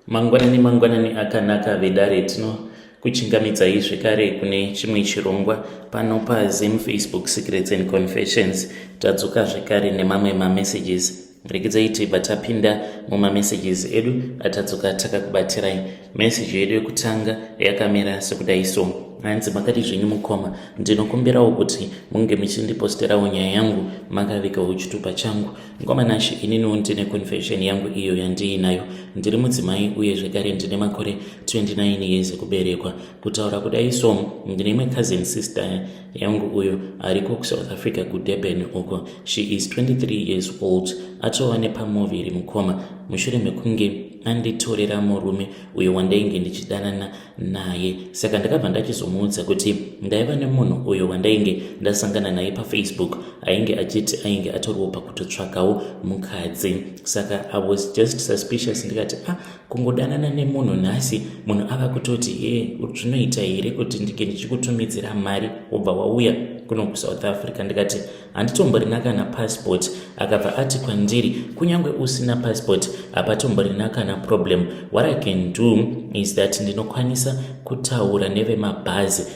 Mangwanani mangwanani akanaka vedare tinokuchingamidzai zvekare kune chimwe chirongwa pano paZim Facebook Secrets and Confessions. Tadzoka zvekare nemamwe mamessages. Regedzai tibva tapinda mumamessages edu atadzoka takakubatirai. Message yedu yekutanga yakamira sekudai so. Hanzi makadi zvenyu mukoma, ndinokumbirawo kuti munge muchindiposterawo nyaya yangu makavigawo chitupa changu. Mukoma Nashe, ininiwo ndine confession yangu iyo yandiinayo. Ndiri mudzimai uye zvekare ndine makore 29 years ekuberekwa. Kutaura kudai so, ndine imwe cousin sister yangu uyo ariko kuSouth Africa kuDurban uko. She is 23 years old. Atova nepamuviri mukoma mushure mekunge anditorera murume uyo wandainge ndichidanana naye saka ndakabva ndachizomuudza kuti ndaiva nemunhu uyo wandainge ndasangana naye pafacebook ainge achiti ainge atoriwo pakutotsvakawo mukadzi saka I was just suspicious ndikati ah kungodanana nemunhu nhasi munhu ava kutoti he zvinoita here kuti ndinge ndichikutumidzira mari wobva wauya kuno kusouth Africa ndikati Handitomborina kana passport. Akabva ati kwandiri, kunyange usina passport hapatomborina kana problem. What I can do is that ndinokwanisa kutaura nevemabhazi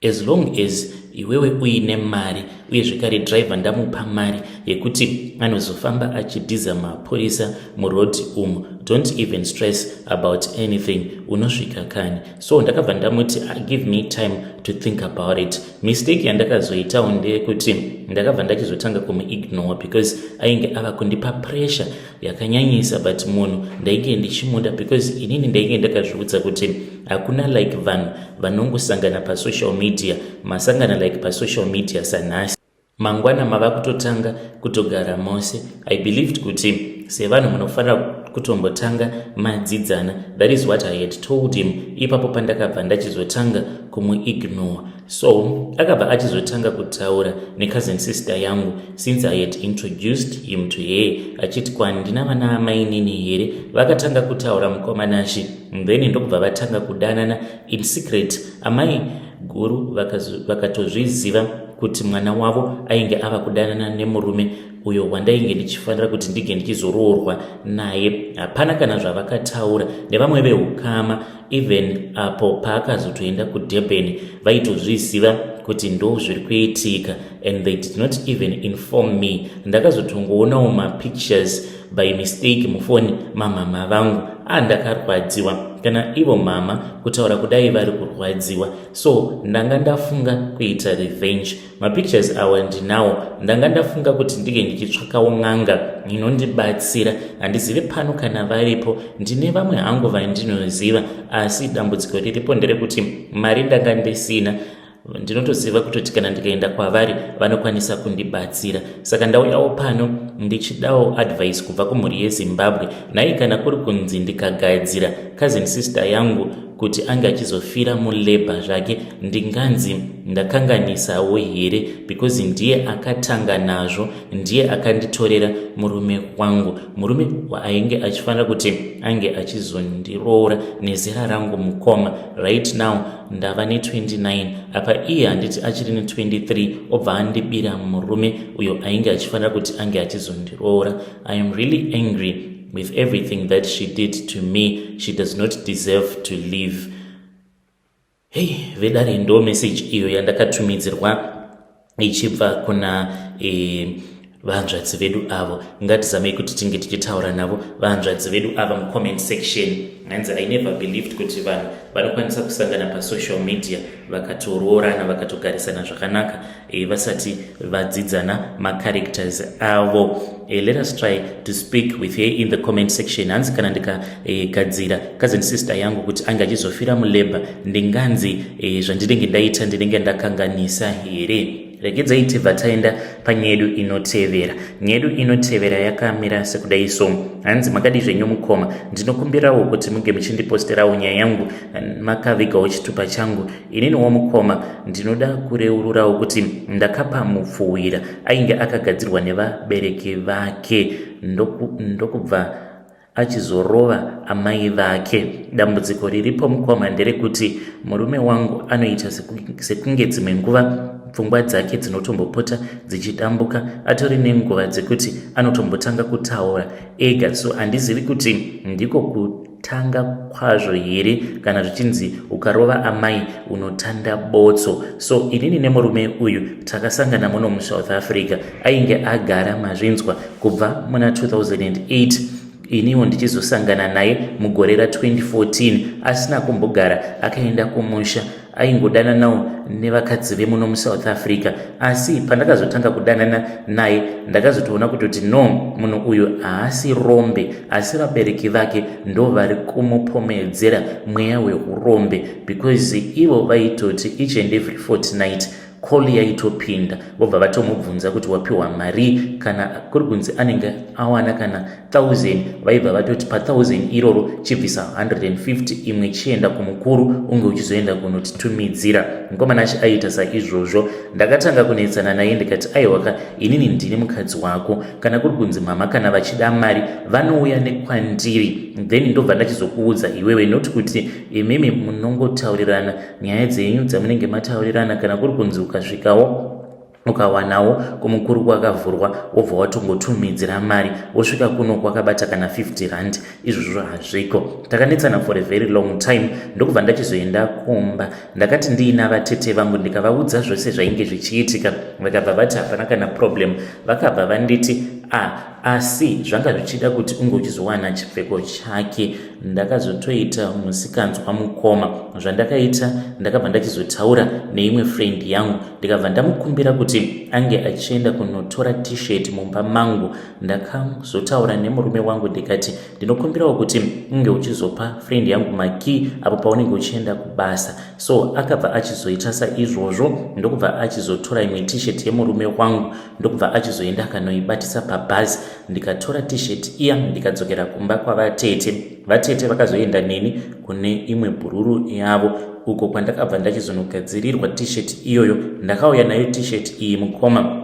as long as iwewe uine mari uye zvekare driver ndamupa mari yekuti anozofamba achidhiza mapurisa muroad umu don't even stress about anything unosvika kani so ndakabva ndamuti ah, give me time to think about it mistake yandakazoitawo ndeyekuti ndakabva ndachizotanga kumuignore because ainge ava kundipa pressure yakanyanyisa but munhu ndainge ndichimuda because inini ndainge ndakazviudza kuti hakuna like vanhu vanongosangana pasocial media masangana like pasocial media sanhasi Mangwana mava kutotanga kutogara mose. I believed kuti sevanhu munofanira kutombotanga madzidzana. That is what I had told him ipapo pandakabva ndachizotanga kumuignore. So akabva achizotanga kutaura necousin sister yangu since I had introduced him to her achiti kwandina vana amainini here. Vakatanga kutaura mukoma Nashy then ndokubva vatanga kudanana in secret. Amai guru vakatozviziva kuti mwana wavo ainge ava kudanana nemurume uyo wandainge ndichifanira kuti ndinge ndichizoroorwa naye. Hapana kana zvavakataura nevamwe veukama even apo paakazotoenda kuDurban vaitozviziva kuti ndo zviri kuitika and they did not even inform me. Ndakazotongoonawo mapictures by mistake mufoni mamama vangu andakarwadziwa kana ivo mama kutaura kudai vari kurwadziwa so ndanga ndafunga kuita revenge mapictures awa ndinawo ndanga ndafunga kuti ndinge ndichitsvakawo n'anga inondibatsira handizive pano kana varipo ndine vamwe hangu vandinoziva asi dambudziko riripo nderekuti mari ndanga ndisina ndinotoziva kutoti kana ndikaenda kwavari vanokwanisa kundibatsira saka ndauyawo pano ndichidawo advice kubva kumhuri yezimbabwe nhai kana kuri kunzi ndikagadzira cousin sister yangu kuti ange achizofira mulabor zvake ndinganzi ndakanganisawo here because ndiye akatanga nazvo ndiye akanditorera murume wangu murume waainge achifanira kuti ange achizondiroora nezera rangu mukoma right now ndava ne29 apa iye handiti achiri ne23 obva andibira murume uyo ainge achifanira kuti ange achizondiroora I am really angry with everything that she did to me she does not deserve to live hei vedare ndo message iyo yandakatumidzirwa ichibva kuna eh, vahanzvadzi vedu avo ngatizamei kuti tinge tichitaura navo vahanzvadzi vedu ava mucomment section hanzi I never believed kuti vanhu vanokwanisa kusangana pasocial media vakatoroorana vakatogarisana zvakanaka e, vasati vadzidzana macharacters avo e, let us try to speak with her in the comment section hanzi kana ndikagadzira e, cousin sister yangu kuti ange achizofira mulabor ndinganzi e, zvandinenge ndaita ndinenge ndakanganisa here regedzai tibva taenda panyedu inotevera nyedu inotevera yakamira sekudai so hanzi makadii zvenyu mukoma ndinokumbirawo kuti muge muchindiposterawo nyaya yangu makavigawo chitupa changu ininiwo mukoma ndinoda kureururawo kuti ndakapa mupfuwira ainge akagadzirwa nevabereki vake ndokubva achizorova amai vake. Dambudziko riripo mukoma nderekuti murume wangu anoita sekunge dzimwe nguva pfungwa dzake dzinotombopota dzichidambuka atori nenguva dzekuti anotombotanga kutaura ega so handizivi kuti ndiko ku Kutanga kwazvo here kana zvichinzi ukarova amai unotanda botso? So inini nemurume uyu takasangana muno muSouth Africa. Ainge agara, mazvinzwa, kubva muna 2008, iniwo ndichizosangana naye mugore ra2014. Asina kumbogara akaenda kumusha, aingodananawo nevakadzi vemuno muSouth Africa. Asi pandakazotanga kudanana naye, ndakazotoona kutoti no, munhu uyu haasi rombe, asi vabereki vake ndo vari kumupomedzera mweya weurombe, because ivo vaitoti each and every fortnight call yaitopinda, vobva vatomubvunza kuti wapiwa mari. Kana kuri kunzi anenge awana kana 1000, vaibva vatoti pa1000 iroro chibvisa 150, imwe chienda kumukuru, unge uchizoenda kunotitumidzira. Mukomana achi aiita saizvozvo. Ndakatanga kunetsana naye, ndikati, "Aiwaka, inini ndini mukadzi wako. Kana kuri kunzi mama kana vachida mari, vanouya nekwandiri, then ndobva ndachizokuudza iwewe, not kuti imimi munongotaurirana nyaya dzenyu dzamunenge mataurirana. Kana kuri kunzi ukasvikawo ukawanawo kumukuru kwakavhurwa, wobva watongotumidzira mari, wosvika kuno kwakabata kana 50 rand, izvozvo hazviko." Takanetsana for a very long time, ndokubva ndachizoenda kumba. Ndakati ndiina vatete vangu, ndikavaudza zvose zvainge zvichiitika. Vakabva vati hapana kana problem. Vakabva vanditi, "A, asi zvanga zvichida kuti unge uchizowana chipfeko chake." Ndakazotoita musikanzwa, mukoma. Zvandakaita, ndakabva ndachizotaura neimwe friend yangu, ndikabva ndamukumbira kuti ange achienda kunotora T-shirt mumba mangu. Ndakazotaura nemurume wangu, ndikati, "Ndinokumbirawo kuti unge uchizopa friend yangu makey apo paunenge uchienda kubasa." So akabva achizoita saizvozvo, ndokubva achizotora imwe T-shirt yemurume wangu, ndokubva achizoenda akanoibatisa pabhazi. Ndikatora T-shirt iya, ndikadzokera kumba kwavatete. Vatete vakazoenda neni kune imwe bhururu yavo, uko kwandakabva ndachizonogadzirirwa T-shirt iyoyo. Ndakauya nayo T-shirt iyi, mukoma,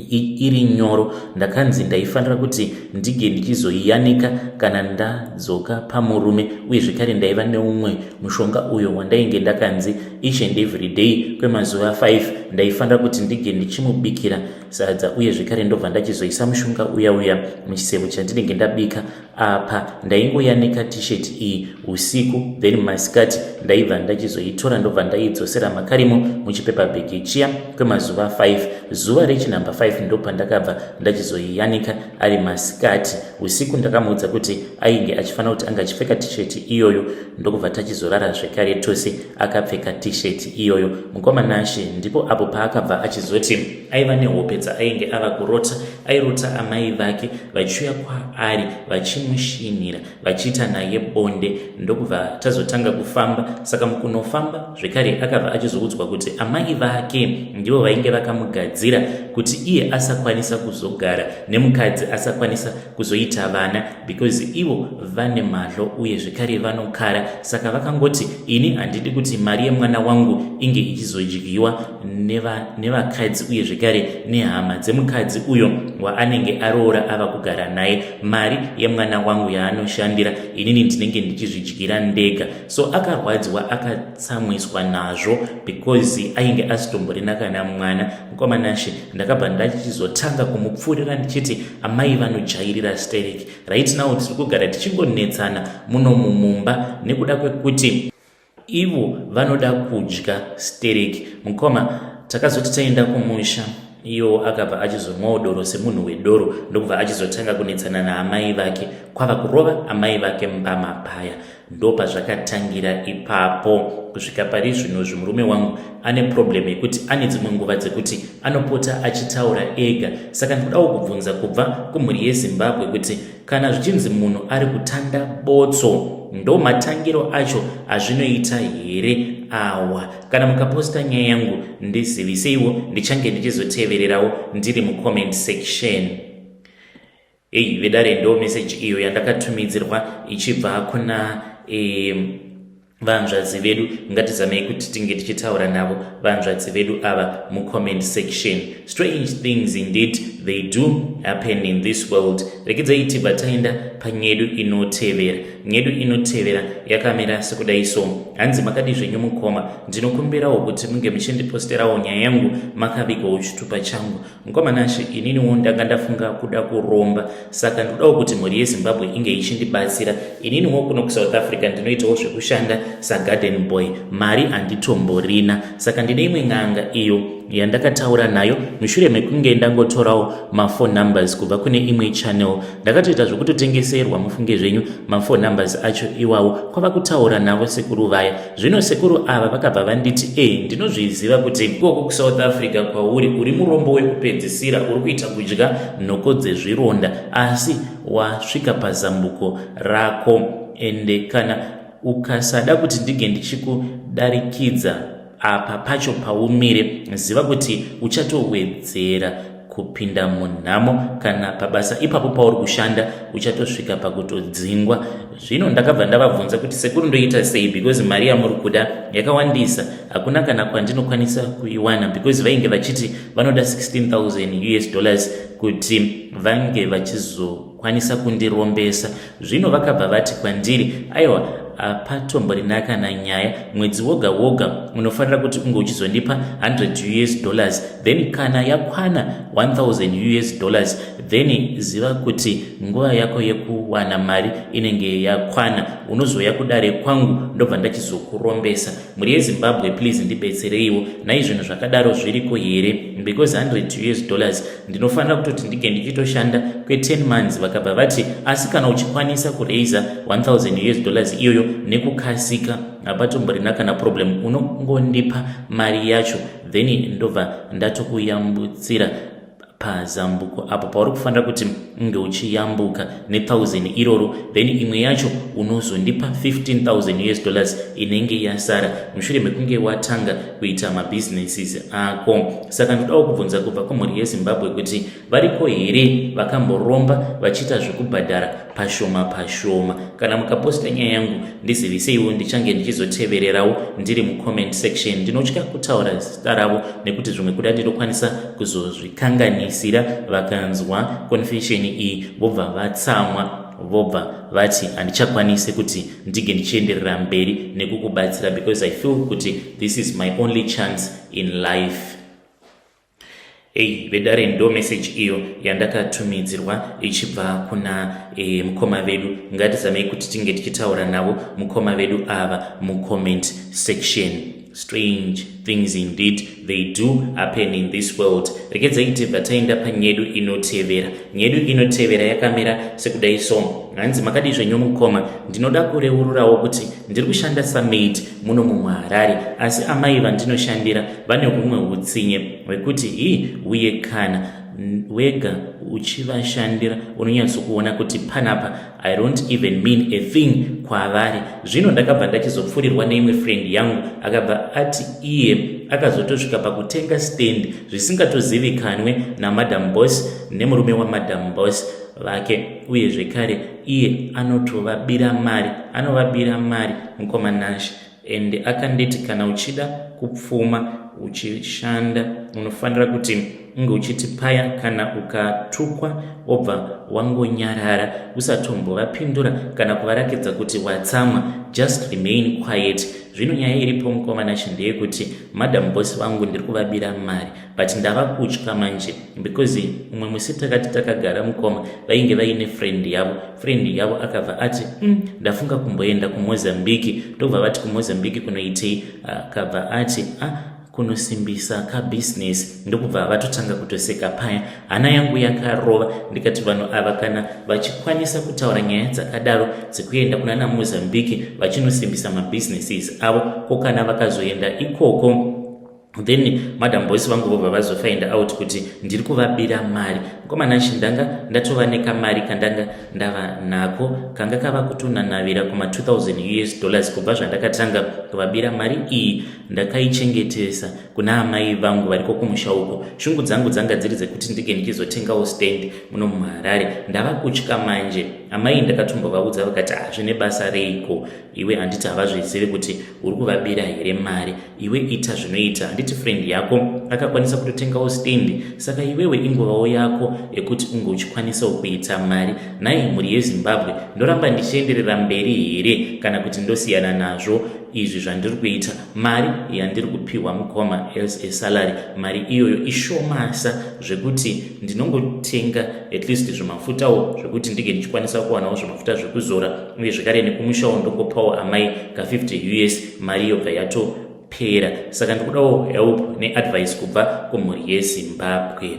iri nyoro. Ndakanzi ndaifanira kuti ndige ndichizoiyanika kana ndadzoka pamurume. Uye zvekare ndaiva neumwe mushonga uyo wandainge ndakanzi each and every day kwemazuva 5 ndaifanira kuti ndige ndichimubikira sadza, uye zvekare ndobva ndachizoisa mushonga uya uya muchisebo chandinenge ndabika. Apa ndaingoyanika T-shirt iyi usiku, then masikati ndaibva ndachizoitora, ndobva ndaidzosera makarimo muchipepa bhegi chiya kwemazuva 5. Zuva rechinhamba 5 ndopandakabva ndachizoiyanika ari masikati. Usiku ndakamuudza kuti ainge achifanira kuti anga achipfeka T-shirt iyoyo, ndokubva tachizorara zvekare tose akapfeka T-shirt iyoyo. Mukoma Nashe, ndipo apo paakabva achizoti aiva nehope dzaainge ava kurota. Airota amai vake vachiuya kwaari, vachimushinira, vachiita naye bonde. Ndokubva tazotanga kufamba. Saka mukunofamba zvekare akabva achizoudzwa kuti amai vake ndivo vainge vakamugadzira kuti iye asakwanisa kuzogara nemukadzi, asakwanisa kuzoita vana, because ivo vane mahlo uye zvekare vanokara. Saka vakangoti, "Ini handidi kuti mari yemwana wangu inge ichizodyiwa nevakadzi uye zvekare nehama dzemukadzi uyo waanenge aroora ava kugara naye. Mari yemwana wangu yaanoshandira, inini ndinenge ndichizvidyira ndega." So akarwadziwa, akatsamwiswa nazvo, because ainge asitomborina kana mwana. Mukoma Nashe, ndakabva ndachizotanga kumupfuurira ndichiti amai vanojairira sterek. Right now tiri kugara tichingonetsana muno mumumba nekuda kwekuti ivo vanoda kudya sterek. Mukoma, takazoti taenda kumusha, iyo akabva achizomwawo doro semunhu wedoro, ndokubva achizotanga kunetsana naamai vake, kwava kurova amai vake mbama paya. Ndopazvakatangira ipapo kusvika pari zvino. Zvimurume wangu ane problem yekuti ane dzimwe nguva dzekuti anopota achitaura ega. Saka ndikudawo kubvunza kubva kumhuri yeZimbabwe kuti kana zvichinzi munhu ari kutanda botso, ndo matangiro acho azvinoita here awa? Kana mukaposta nyaya yangu, ndiziviseiwo, ndichange ndichizotevererawo ndiri mucomment section. Ei vedare, ndo meseji iyo yandakatumidzirwa ichibva kuna vanzvadzi vedu. Ngatizamei kuti tinge tichitaura navo vanzvadzi vedu ava mucomment section. Strange things indeed. they do happen in this world. Regedzai tibva taenda panyedu inotevera. Nyedu inotevera yakamira sekudai so. Hanzi makadi zvenyu mukoma, ndinokumbirawo kuti munge muchindiposterawo nyaya yangu makavigawo chitupa changu. Mukoma Nashe, ininiwo ndanga ndafunga kuda kuromba, saka ndodawo kuti mhuri yeZimbabwe inge ichindibatsira. Ininiwo kuno kuSouth Africa ndinoitawo zvekushanda sagarden boy, mari handitomborina, saka ndine imwe n'anga iyo yandakataura nayo mushure mekunge ndangotorawo maphone numbers kubva kune imwe channel. Ndakatoita zvekutotengeserwa, mufunge zvenyu, maphone numbers acho iwawo, kwava kutaura navo sekuru vaya. Zvino sekuru ava vakabva vanditi, "E, ndinozviziva kuti ikoko kuSouth Africa kwauri uri murombo wekupedzisira, uri kuita kudya nhoko dzezvironda, asi wasvika pazambuko rako. Ende kana ukasada kuti ndige ndichikudarikidza apa pacho paumire, ziva kuti uchatowedzera kupinda munhamo. Kana pabasa ipapo pauri kushanda uchatosvika pakutodzingwa." Zvino ndakabva ndavabvunza kuti, "Sekuru, ndoita sei? Because mari yamuri kuda yakawandisa, hakuna kana kwandinokwanisa kuiwana." Because vainge vachiti vanoda 16,000 US dollars kuti vange vachizokwanisa kundirombesa. Zvino vakabva vati kwandiri, "Aiwa, hapatomborina kana nyaya. Mwedzi woga woga unofanira kuti unge uchizondipa 100 US dollars. Then kana yakwana 1000 US dollars, then ziva kuti nguva yako yekuwana mari inenge yakwana. Unozouya kudare kwangu, ndobva ndachizokurombesa." Mhuri yeZimbabwe, please ndibetsereiwo. Nai, zvinhu zvakadaro zviriko here? Because 100 US dollars ndinofanira kutoti ndige ndichitoshanda kwe10 months. Vakabva vati, "Asi kana uchikwanisa kuraisa 1000 US dollars iyoyo nekukasika, hapatomborina kana problem. Unongondipa mari yacho, then ndobva ndatokuyambutsira pazambuko apo pauri kufanira kuti unge uchiyambuka ne1000 iroro. Then imwe yacho unozondipa 15,000 US dollars inenge yasara mushure mekunge watanga kuita mabusinesses ako." Saka ndodawo kubvunza kubva kumhuri yeZimbabwe kuti variko here vakamboromba vachiita zvekubhadhara pashoma pashoma? Kana mukaposta nyaya yangu, ndiziviseiwo, ndichange ndichizotevererawo ndiri mucomment section. Ndinotya kutaura zita ravo nekuti zvimwe kuda ndinokwanisa kuzozvikanganisira, vakanzwa confession iyi vobva vatsamwa, vobva vati handichakwanisi kuti ndige ndichienderera mberi nekukubatsira, because I feel kuti this is my only chance in life. Ei vedare, ndo message iyo yandakatumidzirwa ichibva kuna mukoma vedu. Ngatizamei kuti tinge tichitaura navo mukoma vedu ava mucomment section. Strange things indeed, they do happen in this world. Regedzai tibva taenda panyedu inotevera. Nyedu inotevera yakamira sekudai so. Hanzi, "Makadi zvenyu mukoma? Ndinoda kureururawo kuti ndiri kushanda samaid muno mumuHarare, asi amai vandinoshandira vane humwe utsinye hwekuti hii, uye kana wega uchivashandira unonyatsokuona kuti panapa I don't even mean a thing kwavari. Zvino ndakabva ndachizopfurirwa neimwe friend yangu, akabva ati iye akazotosvika pakutenga stand zvisingatozivikanwe namadam boss nemurume wamadam boss vake. Uye zvekare iye anotovabira mari, anovabira mari, mukoma Nashe. And akanditi kana uchida kupfuma uchishanda, unofanira kuti unge uchiti paya kana ukatukwa wobva wangonyarara, usatombovapindura kana kuvarakidza kuti watsamwa, just remain quiet. Zvino nyaya iripo, mukoma Nashe, ndeyekuti madam boss vangu ndiri kuvabira mari, but ndava kutya manje because umwe musi takati takagara, mukoma, vainge vaine friend yavo. Friend yavo akabva ati, ndafunga kumboenda kuMozambique." Ndobva vati, "KuMozambique kunoitei?" Akabva ati, "Ah, kunosimbisa kabusiness." Ndokubva vatotanga kutoseka paya. Hana yangu yakarova, ndikati vanhu ava kana vachikwanisa kutaura nyaya dzakadaro dzekuenda kuna naMozambique vachinosimbisa mabusinesses avo, ko kana vakazoenda ikoko, then madam boss vangu vobva vazofind out kuti ndiri kuvabira mari? Mukoma Nashe, ndanga ndatova nekamari kandanga ndava nako kanga kava kutonanavira kuma2000 US dollars. Kubva zvandakatanga kuvabira mari iyi, ndakaichengetesa kuna amai vangu variko kumusha uko. Shungu dzangu dzanga dziri dzekuti ndige ndichizotengawo stand muno muHarare. Ndava kutya manje. Amai ndakatombovaudza vakati, "Hazvine ah, basa reiko iwe? Handiti havazvizivi kuti uri kuvabira here mari? Iwe ita zvinoita. Handiti friend yako akakwanisa kutotengawo stand? Saka iwewe inguvawo yako yekuti unge uchikwanisawo kuita mari." Nhai mhuri yeZimbabwe, ndoramba ndichienderera mberi here kana kuti ndosiyana nazvo izvi zvandiri kuita? Mari yandiri kupiwa, mukoma, as a salary, mari iyoyo ishomasa zvekuti ndinongotenga at least zvemafutawo zvekuti ndinge ndichikwanisa kuwanawo zvemafuta zvekuzora, uye zvekare nekumushawo ndongopawo amai ka50 US, mari yobva yatopera. Saka ndikudawo help neadvice kubva kumhuri yeZimbabwe.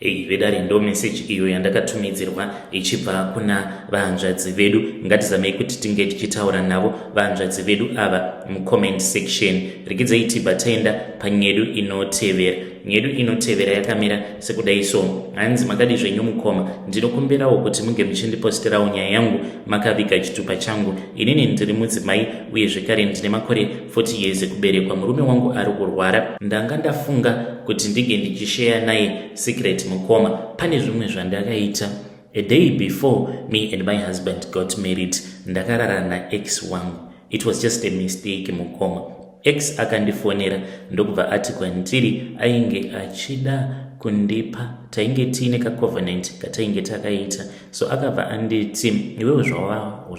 Ei vedare, ndo meseji iyo yandakatumidzirwa ichibva kuna vahanzvadzi vedu. Ngatizamei kuti tinge tichitaura navo vahanzvadzi vedu ava mucomment section. Regidzai tibva taenda panyedu inotevera. Nyedu inotevera yakamira sekudai so. Hanzi, "Makadi zvenyu mukoma? Ndinokumbirawo kuti munge muchindiposterawo nyaya yangu makaviga chitupa changu. Inini ndiri mudzimai uye zvekare ndine makore 40 years ekuberekwa. Murume wangu ari kurwara. Ndanga ndafunga kuti ndinge ndichisheya naye secret. Mukoma, pane zvimwe zvandakaita. A day before me and my husband got married, ndakarara naex wangu. It was just a mistake, mukoma. Ex akandifonera ndokubva ati kwandiri ainge achida kundipa. Tainge tiine kacovenant katainge takaita, so akabva anditi, 'Iwewe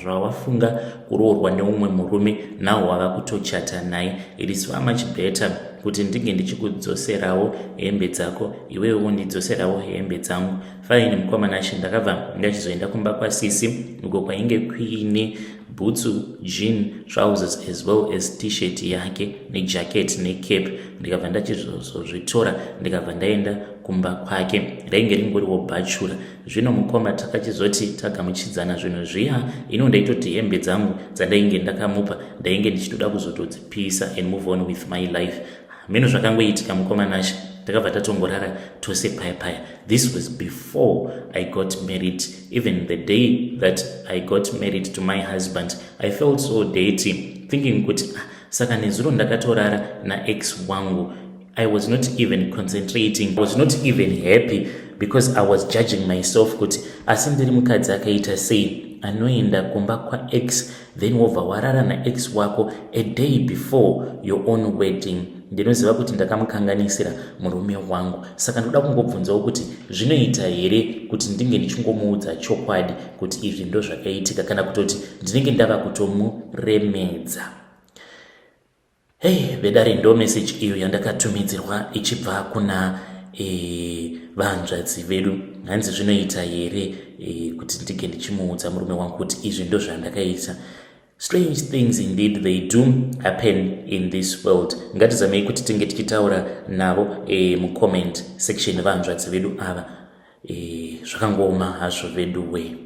zvawafunga kuroorwa neumwe murume, nawo wava kutochata naye, it is far much better kuti ndinge ndichikudzoserawo hembe dzako, iwewe wondidzoserawo hembe dzangu.' Fine, mukoma Nashe, ndakabva ndachizoenda kumba kwasisi uko kwainge kuine bhutsu, jean trousers as well as T-shirt yake nejacket necape. Ndikabva ndachizozvitora, ndikabva ndaenda kumba kwake. Rainge ringoriwo bhachura. Zvino mukoma, takachizoti tagamuchidzana zvinhu zviya, ino ndaitoti hembe dzangu dzandainge ndakamupa ndainge ndichitoda kuzotodzipisa and move on with my life. Mhino zvakangoitika, mukoma Nashe, takabva tatongorara tose paya paya. This was before I got married. Even the day that I got married to my husband, I felt so dirty, thinking kuti, ah, saka nezuro ndakatorara naex wangu. I was not even concentrating. I was not even happy because I was judging myself kuti asi ndiri mukadzi akaita sei anoenda kumba kwaex, then wobva warara naex wako a day before your own wedding? Ndinoziva kuti ndakamukanganisira murume wangu, saka ndoda kungobvunzawo kuti zvinoita here kuti ndinge ndichingomuudza chokwadi kuti izvi ndo zvakaitika, kana kutoti ndinenge ndava kutomuremedza?" Hei vedare, ndo meseji iyo yandakatumidzirwa ichibva kuna vanzvadzi vedu. Hanzi zvinoita here kuti ndinge ndichimuudza murume wangu kuti izvi ndo zvandakaita? Strange things indeed, they do happen in this world. Ngatizamei kuti tinge tichitaura navo mucomment section, vanzvadzi vedu ava. Zvakangooma hazvo vedu we.